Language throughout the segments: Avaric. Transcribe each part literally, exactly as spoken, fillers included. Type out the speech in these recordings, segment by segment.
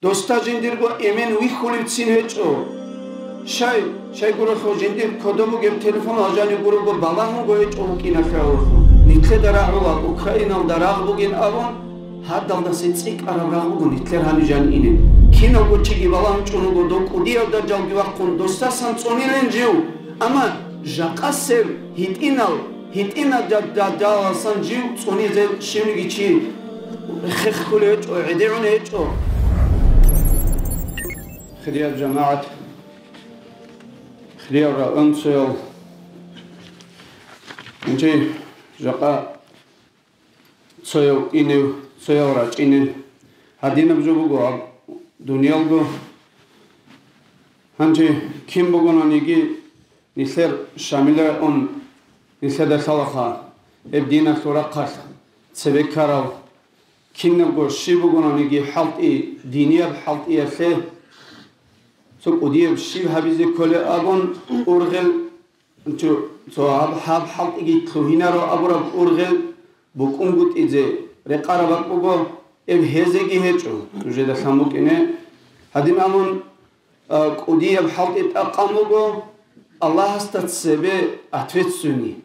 Досда жиндирго эмен вихьулевцин гьечӀо. Щай, щайгурелъул жиндир кодоб бугеб телефонал жанив гурого балагьунго гьечӀо вукӀиналъе гьавурхъун. Нилъеда рагӀула Украиналда рагъ бугин абун, гьадалдасе цӀикӀкӀараб рагъ буго нилъер гьаниб жан инеб. Киналго чиги балагьун чӀун вуго дов кӀудияб даражалги вахъун досдасан цӀунилин жив. Амма жакъасеб гьитӀинал, гьитӀинал да-, да-, даласан жив цӀунизе щивниги чи хехулев гьечӀо, гӀедегӀун гьечӀо. Хирияб жамагӀат, хирияб рагӀунцоял, гьанже жакъа цояв инев, цояв рачӀинел гьадинаб жо буго гьаб дуниялго. Гьанже кин бугонаниги, нилъер Шамилра ун нилъеда лъалаха, гьеб диналъул рахъалъ цебе ккарал, кинабго щиб бугонаниги хӀалтӀи, динияб хӀалтӀиялъе, цо кӀудияб щиб гьабизе кколеб абун, ургъел, цо, цо гьаб, гьаб хӀалтӀиги лъугьинаро абураб ургъел букӀунгутӀизе рекъараб бакӀ буго, гьеб гьезеги гьечӀо, нужеда лъан букӀине. Гьадин абун, а, кӀудияб хӀалтӀи тӀакъ къан буго Аллагьасда цебе ответственный.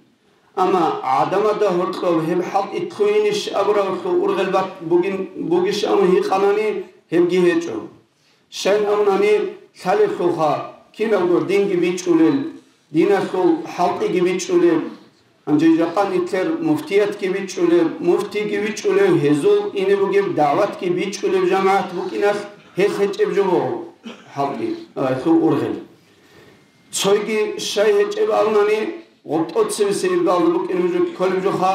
Амма гӀадамазда гьоркьоб гьеб хӀалтӀи лъугьинищ абураб лъугь ургъел бат-, бугин-, бугищ абун гьикъанани, гьебги гьечӀо. Щайин абунани, лъалелъулха киналго динги бичӀчӀулел, диналъул хӀалтӀиги бичӀчӀулеб, гьанже жакъа нилъер муфтиятги бичӀчӀулеб, муфтиги бичӀчӀулев, гьезул ине бугеб дагӀватги бичӀчӀулеб жамагӀат букӀиналъ гьел гьечӀеб жо буго хӀалтӀи, а, лъугь ургъел. Цойги щай гьечӀеб абунани, гъоб тӀоцебесеб иргалда букӀин нуж кколеб жоха,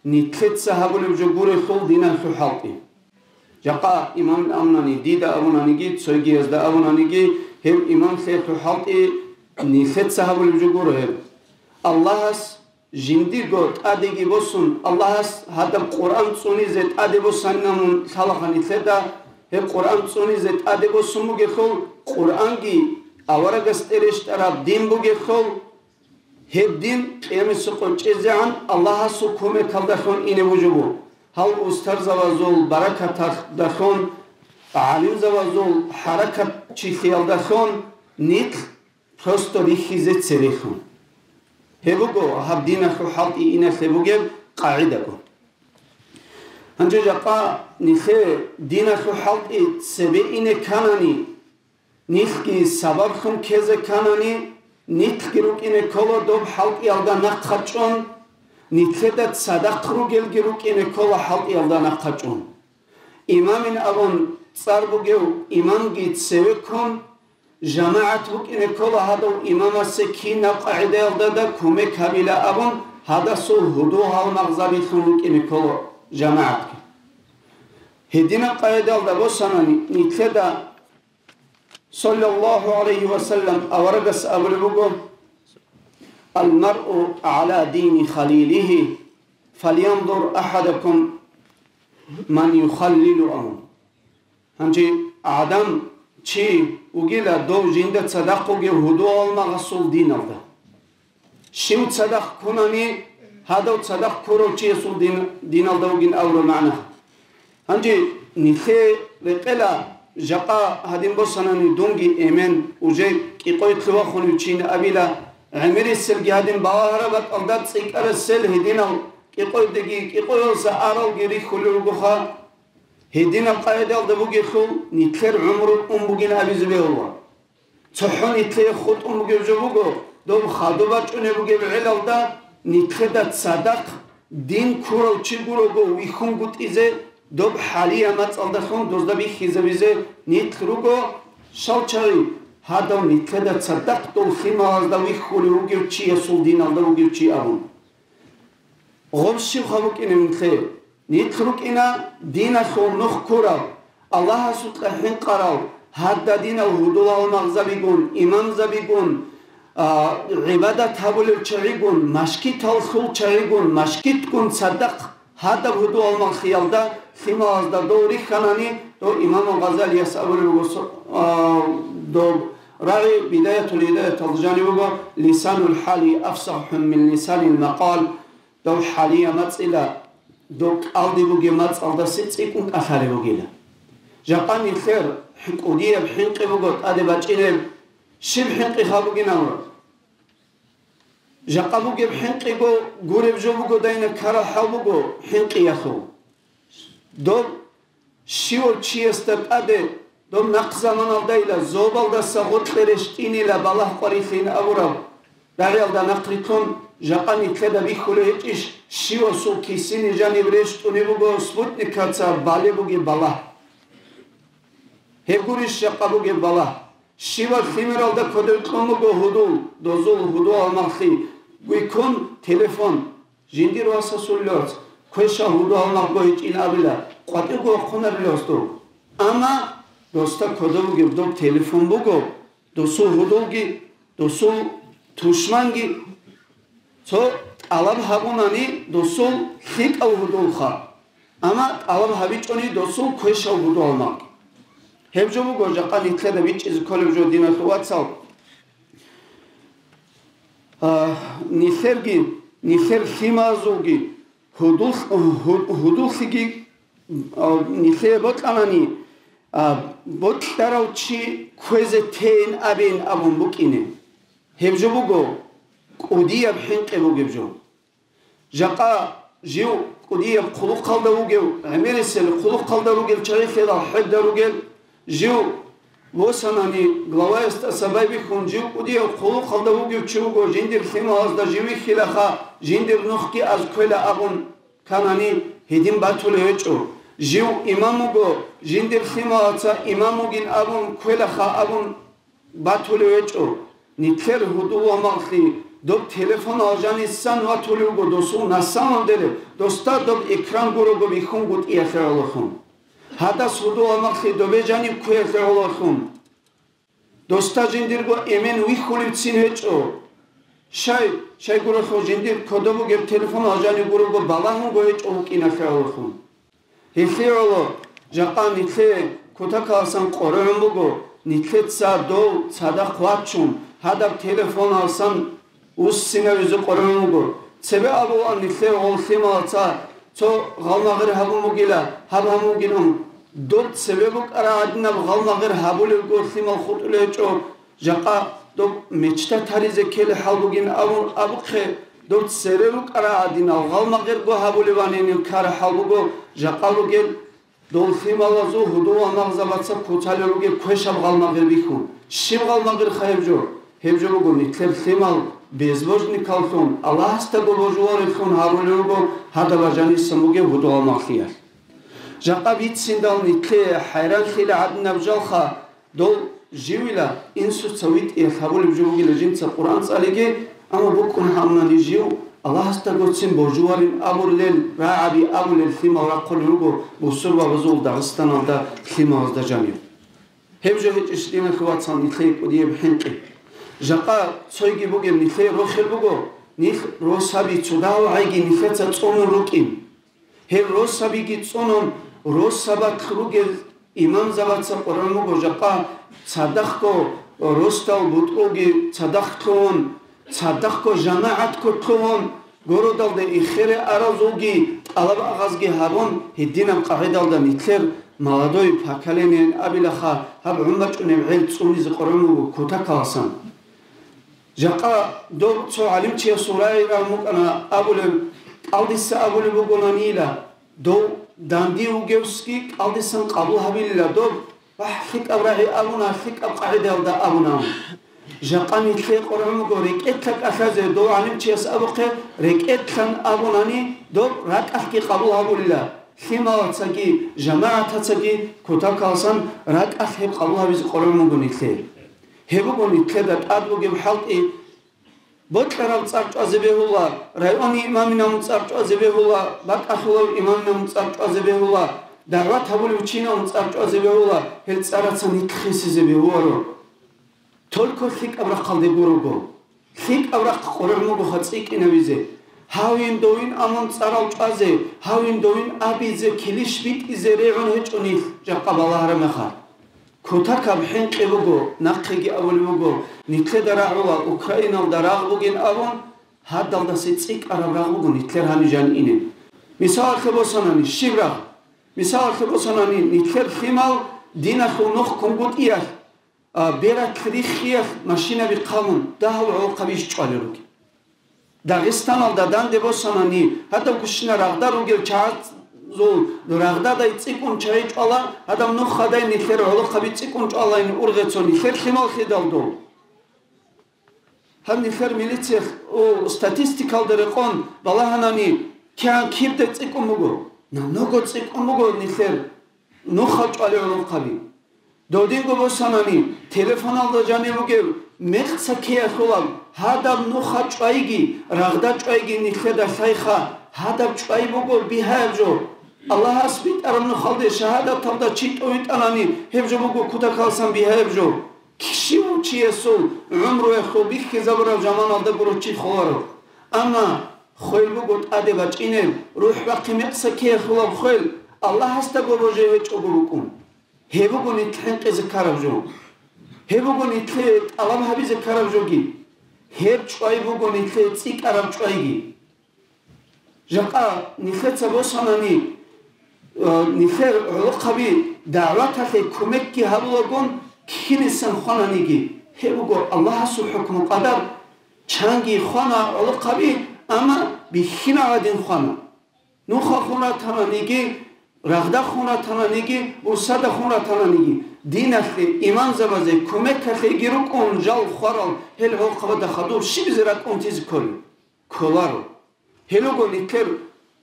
нилъеца гьабулеб жо гурелъул диналъул хӀалтӀи. Жакъа имамил абунани, дида абунаниги, цойгиязда абунаниги, гьеб имамлъиялъул хӀалтӀи нилъеца гьабулеб жо гуро гьеб. Аллагьас жиндирго тӀадеги босун, Аллагьас гьадаб Къуръан цӀунизе тӀаде босанин абун лъалаха нилъеда, гьеб Къуръан цӀунизе тӀаде босун бугелъул, Къуръанги аварагасде рещтӀараб дин бугелъул, гьеб дин къиямасеб къо чӀезегӀан Аллагьасул кумекалдалъун ине бужубу. Гьал устарзабазул баракаталдалъун, гӀалимзабазул хӀаракатчилъиялдалъун нилъ просто рихьизе церехун. Гьеб буго гьаб диналъул хӀалтӀи иналъе бугеб къагӀидаго. Гьанже жакъа нилъее диналъул хӀалтӀи цебе ине кканани, нилъги сабаблъун ккезе кканани, нилъги рукӀине ккола доб хӀалтӀиялда нахъа чӀун, нилъеда цадахъ ругелги рукӀине ккола хӀалтӀиялда нахъа чӀун. Имамин абун цӀар бугев имамги цеве ккун, жамагӀат букӀине ккола гьадав имамасе кинаб къагӀидаялдада кумек гьабила абун, гьадасул гьудул-гьалмагъзабилъун рукӀине ккола жамагӀатги. Гьединаб къагӀидаялда босанани, нилъеда, саллаллагьу гӀалайгьи ва саллам, аварагас абулеб буго: «Ал-маръу гӀала дини халилигьи, фалянзур ахӀадукум ман юхаллилу», – абун. Гьанже гӀадан чи вугила дов жинда цадахъ вугев гьудул-гьалмагъасул диналда. Щив цадахъ ккунани, гьадав цадахъ ккурав чиясул дин-, диналда вугин абураб магӀна. Гьанже нилъее рекъела, жакъа гьадин босанани дунги эмен, уже кӀикъоялъе вахунев чийин абила, гӀемериселги гьадин балагьараб бакӀалда цӀикӀкӀарасел гьединал кӀикъойдаги кӀикъоялдаса аралги рихьулел ругоха. Гьединаб къагӀидаялда бугелъул, нилъер гӀумру ун бугин абизе бегьула. ЦохӀо нилъее хутӀун бугеб жо буго, доб хадуб бачӀунеб бугеб гӀелалда, нилъеда цадахъ дин ккурав чи гурого вихьунгутӀизе, доб хӀалия мацӀалдалъун дозда бихьизабизе нилъ руго, щалчагӀи, гьадав нилъеда цадахъ дол лъималазда вихьулев вугев чиясул диналда вугев чи абун. Гъоб щибха букӀинеб нилъее? Нилъ рукӀина диналъул нух ккурал, Аллагьасукьа хӀинкъарал, гьададинал гьудул-гьалмагъзабигун, имамзабигун, а, гӀибадат гьабулел чагӀигун, машгиталъул чагӀигун, машгитгун цадахъ гьадаб гьудул-гьалмагълъиялда лъималазда дов рихьанани, дов имамул Гъазалияс абулеб буго, со-, а, доб рагӀи Бидаятул Гьидаяталда жаниб буго: «Лисанул хӀали афсахӀу мин лисанил макъал», дов хӀалия мацӀила, дов кӀалдиб бугеб мацӀалдасе цӀикӀкӀун кӀалъалеб бугила. Жакъа нилъер кӀудияб хӀинкъи буго тӀаде бачӀинеб, щиб хӀинкъиха бугин абураб. Жакъа бугеб хӀинкъиго гуреб жо буго, дайна ккарал хӀал буго хӀинкъиялъул. Доб щивав чиясда тӀаде, доб нахъ заманалдайила зобалдаса гъоркье рещтӀинила балагь къварилъин абураб рагӀиялда нахърилълъун, жакъа нилъеда бихьулеб гьечӀищ, щивасул кисине жаниб рещтӀунеб буго спутникаца балеб бугеб балагь. Гьеб гурищ жакъа бугеб балагь. Щивал лъимералда кодоб кьун буго гьудул, дозул гьудул гьалмагълъи, гуйкун телефон. Жиндир васасул лёц, квешал гьудул гьалмагъго гьечӀин абила, къватӀивго вахъунарила гьосда. Амма досда кодоб бугеб доб телефон буго, досул гьудулги, досул тушманги. Цо тӀалаб гьабунани досул лъикӀав гьудулха, амма тӀалаб гьабичӀони досул квешав гьудул гьалмагъги. Гьеб жо буго жакъа нилъеда бичӀчӀизе кколеб жо, диналъул вацал. А, нилъерги, нилъер лъималазулги гьудул-, гьу-, гьудуллъиги, а, нилъее бокьанани, а, бокьарав чи кквезе тейин абейин абун букӀине. Гьеб жо буго кӀудияб хӀинкъи бугеб жо. Жакъа жив кӀудияб хъулухъалда вугев, гӀемерисел хъулухъалда ругел чагӀилъидал хӀелда ругел, жив восанани, главаясдаса байбихьун, жив кӀудияб хъулухъалда вугев чи вуго, жиндир лъималазда жив вихьилаха, жиндир нухги аз кквела абун канани, гьедин батулев гьечӀо. Жив имам вуго, жиндир лъималаца имам вугин абун кквелаха абун батулев гьечӀо. Нилъер гьудул гьалмагълъи доб телефонал жанисан ватулев вуго досул, на самом деле, досда доб экран гурого бихьунгутӀиялъе гӀолохун. Гьадас гьудул гьалмагълъи добе жаниб кквеялъе гӀолохун. Досда жиндирго эмен вихьулевцин гьечӀо. Щай, щайгурелъул жиндир кодоб бугеб телефонал жанив гурого балагьунго гьечӀо вукӀиналъе гӀолохун. Гьелъие гӀоло, жакъа нилъее кутакаласан къорогӀун буго, нилъеца дов цадахъ вачун, гьадаб телефоналсан уссинавизе къорогӀун вуго. Цебе абулаан нилъер гъол лъималаца цо гъалмагъир гьабун бугила, гьаб гьабун бугилан. Доб цебе букӀараб гӀадинаб гъалмагъир гьабулевго лъимал хутӀулев гьечӀо, жакъа доб мечта таризе ккелеб хӀал бугин абун абухъе, доб цере букӀараб гӀадинал гъалмагъирго гьабулеванинин ккараб хӀал буго, жакъа бугел дол лъималазул гьудул гьалмагъзабаца куцалел ругел квешаб гъалмагъир бихьун. Щиб гъалмагъирха гьеб жо? Гьеб жо буго нилъер лъимал безбожникаллъун, Аллагьасдаго божуваревлъун гьарулел руго гьадаб жанисан бугеб гьудул гьалмагълъиялъ. Жакъа бициндал нилъее хӀайранлъила гӀадинаб жалха, дол живила инсуца витӀиялъ гьабулеб жо бугила жинца Къуръан цӀалиги, амма букӀун гьабунани жив Аллагьасдагоцин божуварин абулел, рагӀаби абулел лъимал рахъулел руго бусурбабазул Дагъистаналда лъималазда жанив. Гьеб жо гьечӀищ, диналъул вацал, нилъее кӀудияб хӀинкъи. Жакъа цойги бугеб нилъее рохел буго, нилъ росаби цо дагьав гӀайги нилъеца цӀунун рукӀин. Гьел росабиги цӀунун, росабалъ ругел имамзабаца къоргӀун буго жакъа, цадахъго росдал бутӀрулги цадахъ лъугьун, цадахъго жамагӀатго лъугьун, городалда эхере аразулги тӀалаб-агъазги гьабун, гьединаб къагӀидалда нилъер молодое поколениеян абилаха, гьаб гӀун бачӀунеб гӀел цӀунизе къоргӀун буго кутакаласан. Жакъа доб цо гӀалимчиясул рагӀи рагӀун букӀана абулеб, кӀалдиса абулеб бугонанила, дов данде вугевсги кӀалдисан къабул гьабилила доб, вагь, лъикӀаб рагӀи абуна, лъикӀаб къагӀидаялда абуна. Жакъа нилъее къоргӀун буго рекӀелъа кӀалъазе, дов гӀалимчияс абухъе, рекӀелъан абунани, доб ракӀалъги къабул гьабулила, лъималацаги, жамагӀатацаги кутакаласан ракӀалъ гьеб къабул гьабизе къоргӀун буго нилъее. Гьеб буго нилъеда тӀад бугеб хӀалтӀи, бокьараб цӀар чӀвазе бегьула, районный имаминавун цӀар чӀвазе бегьула, бакӀалъулав имаминавун цӀар чӀвазе бегьула, дагӀват гьабулев чинавун цӀар чӀвазе бегьула, гьел цӀарацан нилъ хисизе бегьуларо. Только лъикӀаб рахъалде гурого. ЛъикӀаб рахъ къоргӀун бугоха цӀикӀкӀинабизе. Гьавин-довин амун цӀарал чӀвазе, гьавин-довин абизе, килищ битӀизе регӀун гьечӀо нилъ, жакъа балагьараб мехалъ. Кутакаб хӀинкъи буго, нахъеги абулеб буго, нилъеда рагӀула, Украиналда рагъ бугин абун, гьадалдасе цӀикӀкӀараб рагъ буго нилъер гьаниб жан инеб. Мисалалъе босанани, щиб рагъ? Мисалалъе босанани, нилъер лъимал Диналъул нух кунгутӀиялъ, а, бералъ риххиялъ машинаби хъалун, дагьал гӀолохъаби ищ чӀвалел ругел. Дагъистаналда данде босанани, гьадаб кущина рагъда ругел чагӀазул рагъдадай цӀикӀкӀун чагӀи чӀвала, гьадаб нухадай нилъер гӀолохъаби цӀикӀкӀун чӀвалайин ургъецо нилъер лъимал хидалдул. Гьаб нилъер милициялъ, у, статистикалда рекъон балагьанани, кигӀан кибдай цӀикӀкӀун буго? Намного цӀикӀкӀун буго нилъер нухал чӀвалел гӀолохъаби. Додинго босанани, телефоналда жанир ругев мекъса ккеялъулаб гьадаб нуха чӀвайги, рагъда чӀвайги нилъеда лъайха, гьадаб чӀвай буго бигьаяб жо. Аллагьас битӀараб нухалде шагьадаталда чи тӀовитӀанани, гьеб жо буго кутакаласан бигьаяб жо. Щив чиясул гӀумруялъул бихьизабураб заманалда гуро чи холаро. Амма хвел буго тӀаде бачӀинеб, рухӀ бахъи мекъса ккеялъулаб хвел, Аллагьасдаго божи гьечӀого букӀун. Гьеб буго нилъ хӀинкъизе ккараб жо. Гьеб буго нилъее тӀалаб гьабизе ккараб жоги. Гьеб чӀвай буго нилъее цӀикӀкӀараб чӀвайги. Жакъа нилъеца босанани, э, нилъер гӀолохъаби дагӀваталъе кумекги гьабулагун, кинисан хвананиги, гьеб буго Аллагьасул хӀукму-къадар, чанги хвана гӀолохъаби, амма бихьинал гӀадин хвана. Нухалъун ратананиги, рагъдахун ратананиги, бурсадахун ратананиги, диналъе, иманзабазе, кумекалъеги рукӀун жал хварал гьел гӀолохъабада хадур щибизе ракӀунтизе кколеб? Кколаро. Гьел руго нилъер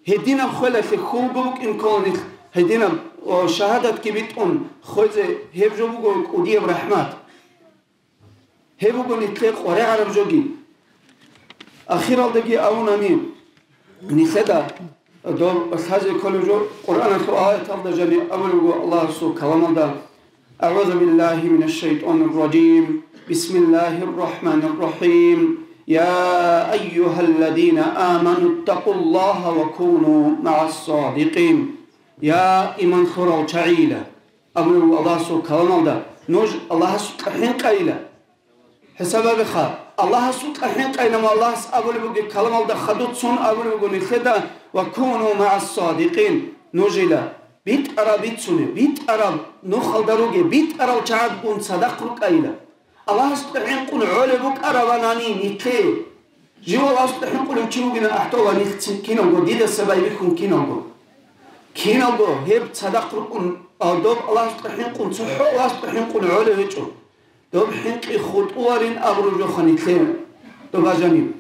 гьединаб хвелалъе хьулго букӀин ккола нилъ, гьединаб, о, шагьадатги битӀун хвезе, гьеб жо буго кӀудияб рахӀмат. Гьеб буго нилъее къваригӀараб жоги. Ахиралдаги абунани, нилъеда доб лъазе кколеб жо, Къуръаналъул аяталда жани абулеб буго Аллагьасул каламалда: أعوذ بالله من الشيطان الرجيم. بسم الله الرحمن الرحيم. يا أيها الذين آمنوا اتقوا الله وكونوا مع الصادقين. Я иман лъурал чагӀила, абулеб буго Аллагьасул каламалда, нуж Аллагьасукьа хӀинкъайила. ХӀисабабиха, Аллагьасукьа хӀинкъайилан Аллагьас абулеб бугеб каламалда хадуцун абулеб буго нилъеда: «Ва куну магӀас-садикъин», нужила битӀараб бицунеб, битӀараб нухалда ругеб, битӀарал чагӀазгун цадахъ рукӀайила. Аллагьасукьа хӀинкъун гӀолеб букӀарабанани нилъее. Жив Аллагьасукьа хӀинкъулев чи вугин ахӀдола нилъ киналго, дидаса байбихьун киналго. Киналго гьеб цадахъ рукӀун, а, доб Аллагьасукьа хӀинкъун, цохӀо Аллагьасукьа хӀинкъун гӀолев гьечӀо. Доб хӀинкъи хутӀуларин абураб жоха нилъее, доб бажани.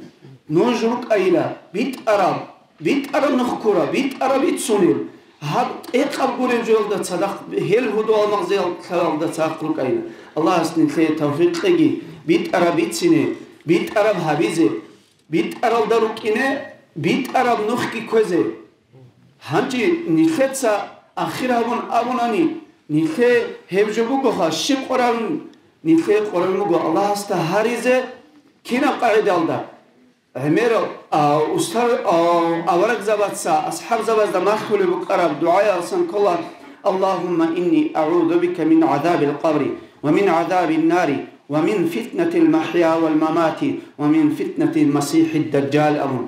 Нуж рукӀайила битӀараб, битӀараб нух ккураб, битӀараб бицунел, гьаб тӀекъаб гуреб жоялда цадахъ, гьел гьудул-гьалмагъзиялда цадахъ рукӀайила. Аллагьас нилъее тавфикъ кьеги, битӀараб бицине, битӀараб гьабизе, битӀаралда рукӀине, битӀараб нухги кквезе. Гьанже нилъеца ахир гьабун абунани, нилъее гьеб жо бугоха, щиб къваригӀун? Нилъее къваригӀун буго Аллагьасда гьаризе кинаб къагӀидалда? ГӀемерал, а, устар-, а, аварагзабаца асхӀабзабазда малъулеб букӀараб дугӀаялдасан ккола: «اللهم إني أعوذ بك من عذاب القبر ومن عذاب النار ومن فتنة المحيا والممات ومن فتنة المسيح الدجال», – абун.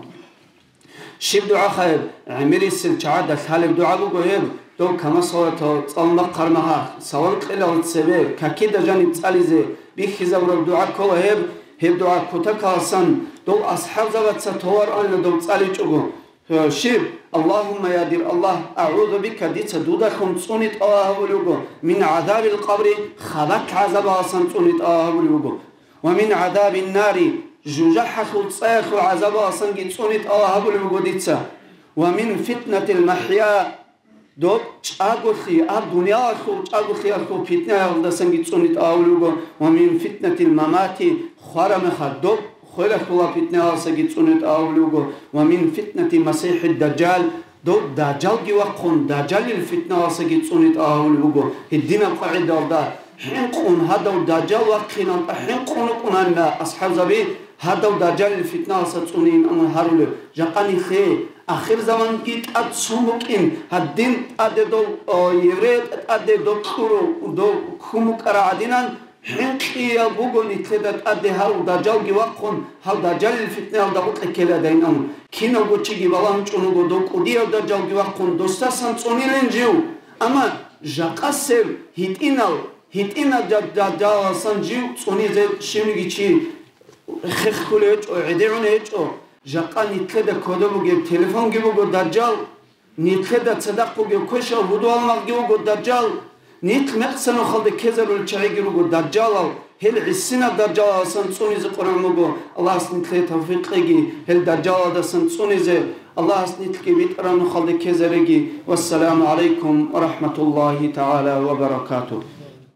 Щиб дугӀаха гьеб? ГӀемерисел чагӀада лъалеб дугӀа буго гьеб, дов камасалатал цӀалмахъ гьармагьа, салам кьелал цебе, какида жаниб цӀализе бихьизабураб дугӀа ккола гьеб, гьеб дугӀа кутакаласан дов асхӀабзабаца толаралина дов цӀаличӀого. Гье, щиб? «اللهم, я дир Аллагь, أعوذ بك, дица дудалъун цӀуни тӀалаб гьабулеб буго, من عذاب القبر, хабалъ гӀазабаласан цӀуни тӀалаб гьабулеб буго». «ومن عذاب النار, жужахӀалъул цӀаялъул гӀазабаласанги цӀуни тӀалаб гьабулеб буго дица. ومن فتنة المحيا, доб чӀаголъи, гьаб дуниялалъул чӀаголъиялъул питнаялдасанги цӀуни тӀалаб гьабулеб буго. ومن فتنة الممات, хвараб мехалъ доб хвелалъула питнаялдасаги цӀуни тӀалаб гьабулеб буго. ومن فتنة المسيح الدجال, дов Дажжалги вахъун, Дажжалил фитналасаги цӀуни тӀалаб гьабулеб буго». Гьединаб къагӀидалда хӀинкъун, гьадав Дажжал вахъиналда хӀинкъун рукӀунанила асхӀабзаби, гьадав Дажжалил фитналаса цӀунейин абун гьарулев. Жакъа нилъее ахирзаманги тӀад цун букӀин, гьадин тӀаде дов, о, еврей тӀаде дов кьуру, дов ккун букӀараб гӀадинан, хӀинкъияб буго нилъеда тӀаде гьав Дажжалги вахъун, гьав Дажжалил фитнаялда гъоркье ккеладайин абун. Киналго чиги балагьун чӀун вуго дов кӀудияв Дажжалги вахъун, досдасан цӀунилин жив. Амма Жакъасел гьитӀинал, гьитӀинал дажжалалдасан жив цӀунизе щивниги чи хехулев гьечӀо, гӀедегӀунев гьечӀо. Жакъа нилъеда кодоб бугеб телефонги буго дажжал, нилъеда цадахъ бугеб квешал гьудул-гьалмагъги буго дажжал, нилъ мекъса нухалде ккезарулел чагӀиги руго дажжалал, гьел гӀисинал дажжалалдасан цӀунизе Къуран буго. Аллагьас нилъее тавфикъ кьеги гьел дажжалалдасан цӀунизе, Аллагьас нилъги битӀараб нухалде ккезареги. Вассаламу гӀалайкум ва рахӀматуллагьи тагӀала ва баракатугь.